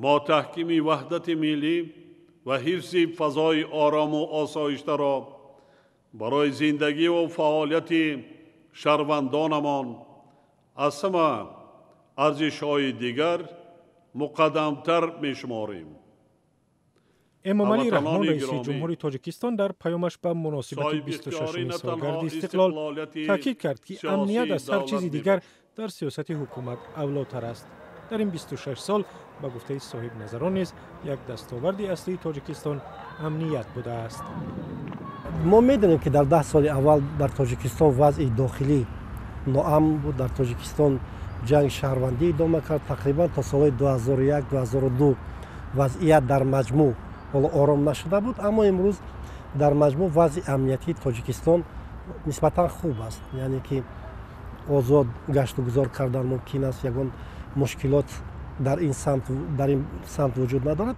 Мо таҳкими ваҳдати миллӣ ва ҳифзи фазои орому осоиштаро барои зиндагӣ ва фаъолияти шаҳрвандонамон аз ҳама арзишҳои дигар муқаддамтар мешуморем. Эмомалӣ Раҳмон, раиси ҷумҳури Тоҷикистон, дар паёмаш ба муносибати 26-уми солгарди истиқлол таъкид кард, ки амният аз ҳар чизи дигар дар сиёсати ҳукумат авлотар аст. Дар ин 26 сол, ба гуфтаи соҳибназарон низ, як дастоварди аслии Тоҷикистон амният будааст. Мо медонем, ки дар 10 соли аввал дар Тоҷикистон вазъи дохилӣ ноамн буд. Дар Тоҷикистон ҷанги шаҳрвандӣ идома кард тақрибан то солҳои 2001, 2002. Вазъият дар маҷмӯъ ҳоло ором нашуда буд, аммо имрӯз дар маҷмӯъ вазъи амниятии Тоҷикистон нисбатан хуб аст, яъне ки озод гаштугузор кардан мумкин аст, ягон мушкилот дар ин самт вуҷуд надорад.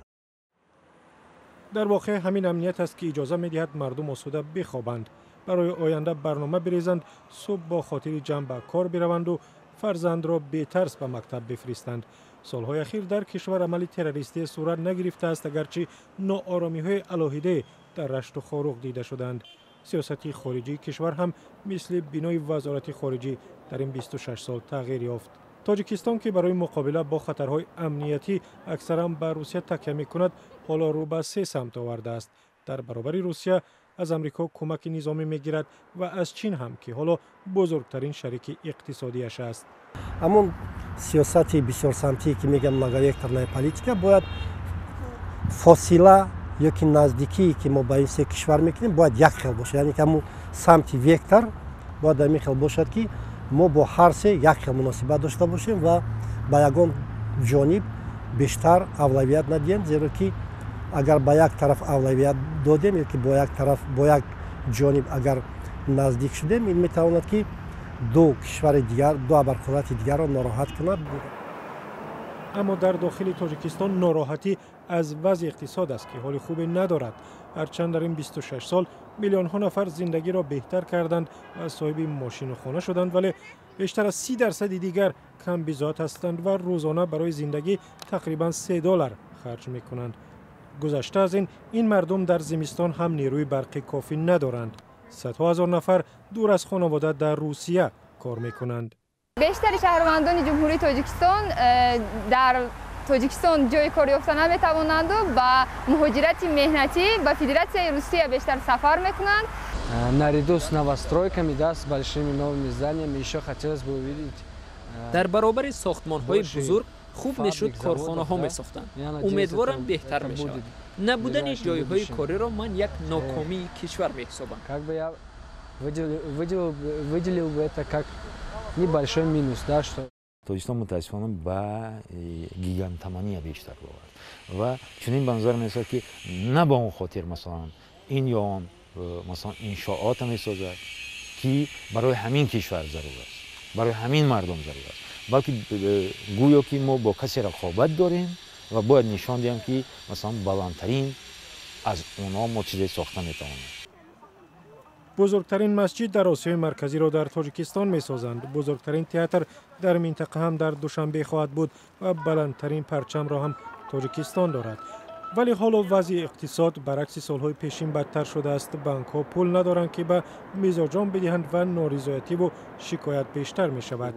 Дар воқеъ ҳамин амният аст, ки иҷоза медиҳад мардум осуда бихобанд, барои оянда барнома бирезанд, субҳ бо хотири ҷамъ ба кор бираванду фарзандро бетарс ба мактаб бифиристанд. Солҳои ахир дар кишвар амали террористие сурат нагирифтааст, агарчи нооромиҳои алоҳидае дар Рашту Хоруғ дида шуданд. Сиёсати хориҷии кишвар ҳам мисли бинои Вазорати хориҷӣ дар ин 26 сол тағйир ёфт. Тоҷикистон, ки барои муқобила бо хатарҳои амниятӣ аксаран ба Русия такя мекунад, ҳоло рӯ ба се самт овардааст. Дар баробари Русия аз Амрико кӯмаки низомӣ мегирад ва аз Чин ҳам, ки ҳоло бузургтарин шарики иқтисодиаш аст. Ҳамон сиёсати бисёрсамтие, ки мегӯям, многовекторная политика, бояд фосила ё ки наздикие, ки мо ба ин се кишвар мекунем, бояд як хел бошад, яъне ки ҳамун самти вектор бояд ҳамин хел бошад, ки мо бо ҳар се як хел муносибат дошта бошем ва ба ягон ҷониб бештар авлавият надиҳем, зеро ки агар ба як тараф авлавият додем ё ки бо як тараф, бо як ҷониб агар наздик шудем, ин метавонад, ки ду кишвари дигар, ду абарқудрати дигарро нороҳат кунад. Аммо дар дохили Тоҷикистон нороҳатӣ аз вазъи иқтисод аст, ки ҳоли хубе надорад. Ҳарчанд дар ин 26 сол миллионҳо нафар зиндагиро беҳтар карданд ва соҳиби мошину хона шуданд, вале бештар аз 30 дарсади дигар камбизоат ҳастанд ва рӯзона барои зиндагӣ тақрибан 3 доллар харҷ мекунанд. Гузашта аз ин, ин мардум дар зимистон ҳам нерӯи барқи кофӣ надоранд. Садҳо ҳазор нафар дур аз хонавода дар Русия кор мекунанд. Бештари шаҳрвандони Ҷумҳурии Тоҷикистон дар Тоҷикистон ҷои кор ёфта наметавонанду ба муҳоҷирати меҳнатӣ ба Федератсияи Русия бештар сафар мекунанд. Наряду с новостройками, да, с большими новыми зданиями, еще хотелось бы увидеть Дар баробари сохтмонҳои бузург хуб мешуд корхонаҳо месохтанд. Умедворам, беҳтар мешавад. Набудани ҷойҳои кориро ман як нокомии кишвар меҳисобам. Как бы я выделил бы это как небольшой минус, да, что Тоҷикистон, мутаассифона, ба гигантомания бештар бовард ва чунин ба назар мерасад, ки на ба он хотир, масалан, ин ё он, масалан, иншоота месозад, ки барои ҳамин кишвар зарур аст, барои ҳамин мардум зарур аст, балки гӯё ки мо бо касе рақобат дорем ва бояд нишон диҳем, ки, масалан, баландтарин аз онҳо мо чизе сохта метавонем. Бузургтарин масҷид дар Осиёи Марказиро дар Тоҷикистон месозанд, бузургтарин театр дар минтақа ҳам дар Душанбе хоҳад буд ва баландтарин парчамро ҳам Тоҷикистон дорад. Вале ҳоло вазъи иқтисод баръакси солҳои пешин бадтар шудааст. Бонкҳо пул надоранд, ки ба мизоҷон бидиҳанд, ва норизоятиву шикоят бештар мешавад.